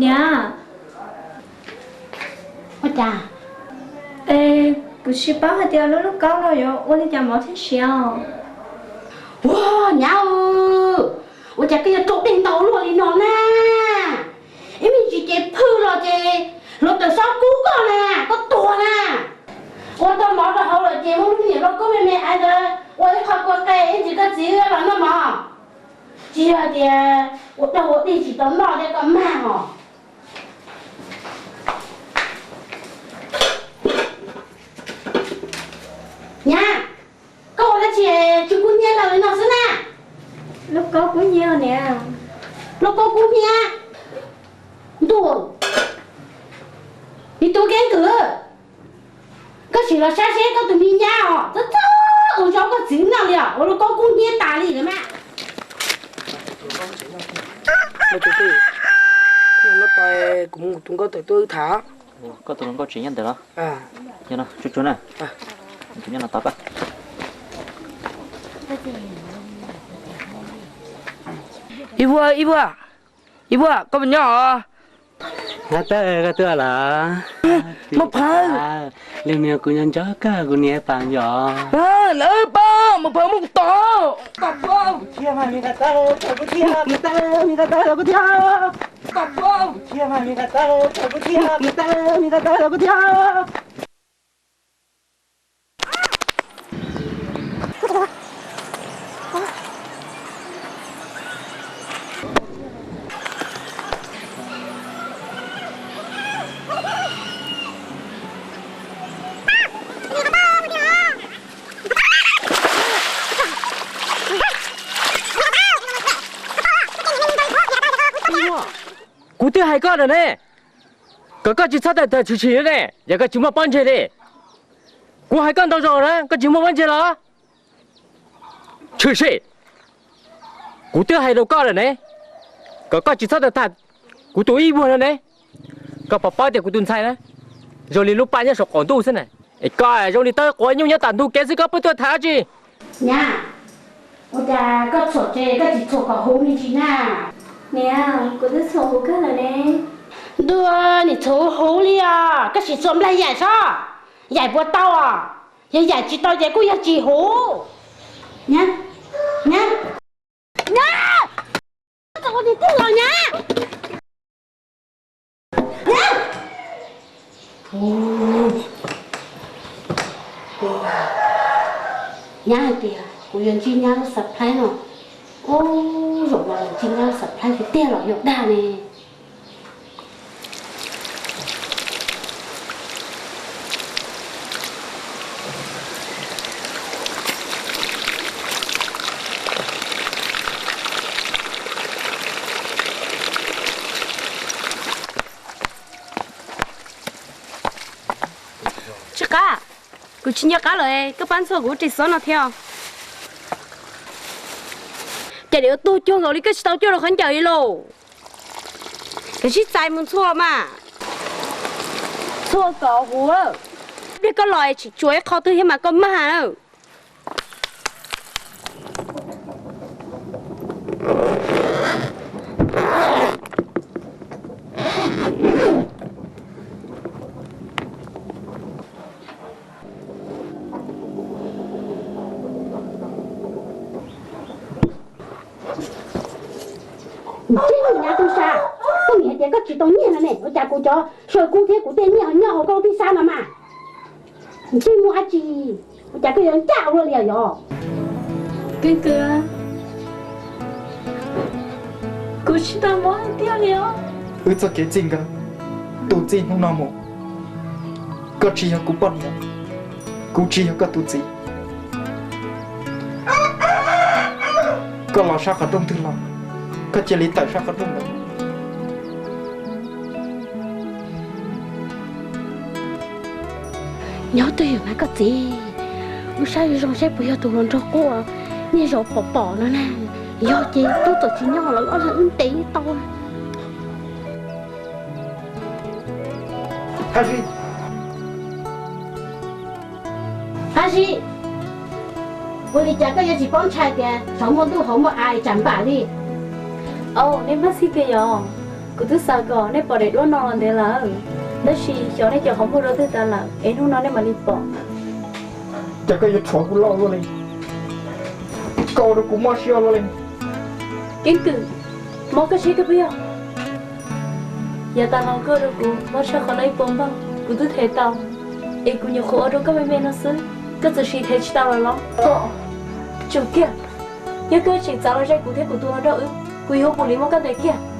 Niam, ua cas? Es kuv tsis paub hais tias lub lauj kaub no yuav ua li cas mov thiaj siav os. Ua nyab, ua cas koj yuav rau dej ntau luaj li no na? Ib me ntsis ces phwj los ces hluav taws xob kub koj na, koj tuag na. Ua tau mov rau hauv lawm ces muab lub me nyuam lauj kaub me me ntawd ua ib qho kua qe ib ntsis koj txiv los noj mov. Tsis yog tias ua dog ua dig tsis tau noj thiab koj mag os. Nyab, koj ua dab tsi tsis kub hnyiab tau li no xwb na? Lauj kaub kub hnyiab niam. Lauj kaub kub hnyiab? Ntuj, me tub keeb kwm, koj sim los saib seb koj tus me nyab os txawj txawj ua zaub koj txiv noj li os, ua lauj kaub kub hnyiab tas li lawm mas. Kuv mus tus nkauj tawm tuaj wb tham. Koj tus hluas nkauj tseem nyob ntawd los? Yog no tsuag tsuag na. Tus nyob no tod pab. Ib vuag, ib vuag, ib vuag, koj puas nyob os? Nqaj Tawj, koj tuaj los? Muaj Phawj. Li me kuv nco nco koj, kuv niam pam yom. Lawv pab, Muaj Phawj muab kuv tom. Kuv thiab mas, me Nqaj Tawj, kuv thiab, me Nqaj Tawj, me Nqaj Tawj, kuv thiab. Kuv thiab mas, me Nqaj Tawj, kuv thiab, me Nqaj Tawj, me Nqaj Tawj, kuv thiab. Kuv twb hais koj lawm ne, kom koj tsis txhob tawm tawm tshwm sim li ne, yog koj tsis muaj pob ntseg li. Kuv hais koj ntau zaus na, koj tsis muaj pob ntseg los? Tshwm sim. Kuv twb hais rau koj lawm ne, kom koj tsis txhob tawm tham kuv tus ib vuag no ne. Koj puas paub tias kuv tus ntxhais na zoo li lub paj nyob saum qaum ntuj xwb na, es koj zoo li tawb quav nyuj nyob tom ntug kev xwb, koj pheej tuaj tham dab tsi? Nyab, ua cas koj txhuam ces koj tsis txhuam kom huv me ntsis na? Niam, kuv twb txhuam huv kawg lawm ne. Ntuj, nim txhuam huv li os, koj sim txhuam nplaig yaim sob, yaim puas tau os? Yog yaim tsis tau ces kuj yog tsis huv. Nyab, nyab, nyab, txhob ua tus tub los nyab. Nyab, nyab hais tias kuv yuav ntsib nyab lub surprise no. Ub, zaum no ntsib nyab lub surprise tiag tiag los yog dag ne. Tsis qab, kuv tsis nco qab lawm, koj pab ntxhua kuv ris xov no thiab. Cas niam ua tuag cuag nkaus li, koj tsis tau cuag rau qhov ncauj li lauj? Koj sib txais mus ntxhua mas. Ntxhua kom huv, pliag koj los es tseem tsuas ib qho twg thiab mas koj mag na. Ntsej muag nyab tub sab, koj nim hais tias koj tsis tau nyiaj no ne, ua cas kuv cov saw kub thiab kuv tej nyiaj ho nyob hauv koj lub phij xab no mas? Ntsej muag dab tsi, ua cas koj yuav ncaj ua luaj li yog? Keeb kwm, kuv tsis tau mob tiag li os. Wb txoj kev txij nkawm, tu txij hnub no mus, koj tsis yog kuv poj niam, kuv tsis yog koj tus txiv. Koj los sab qhov rooj twg los, koj cia li tawm sab qhov rooj ntawd. Nyob twj ywm mas koj txiv, wb saib zoo saib puas yog tus hluas nraug quaj niaj zaus pom pom no na. Yog ces tub txawm tsis nyob los ob leeg wb ntes tau. Hab Sib, Hab Sib, ua li cas koj yuav tsis paub ntshai tias saum muaj ntuj hauv muaj av tsam npam li? Au, nej Hab Sib tiag yog? Kuv twb xav kom nej pom daim duab no los ntev lawm, tab sis xyov nej cov qhov muag rau twg tas lawm es hnub no nej mam li pom. Ces koj yuav rhuav kuv loj luaj li, koj ua rau kuv mob siab luaj li. Keeb kwm, mob koj siab kawg puas yog? Yav tas los koj ua rau kuv mob tshaj qhov no ib puas npaug, kuv twb them tau, es kuv nyuam qhuav ua rau koj me me no xwb, koj txawm sim them tsis tau lawm los? Koj, tsum kiag, yog koj tseem txav los ze kuv thiab kuv tus hluas nraug wb, kuv yuav ua puas li muab koj ntes kiag.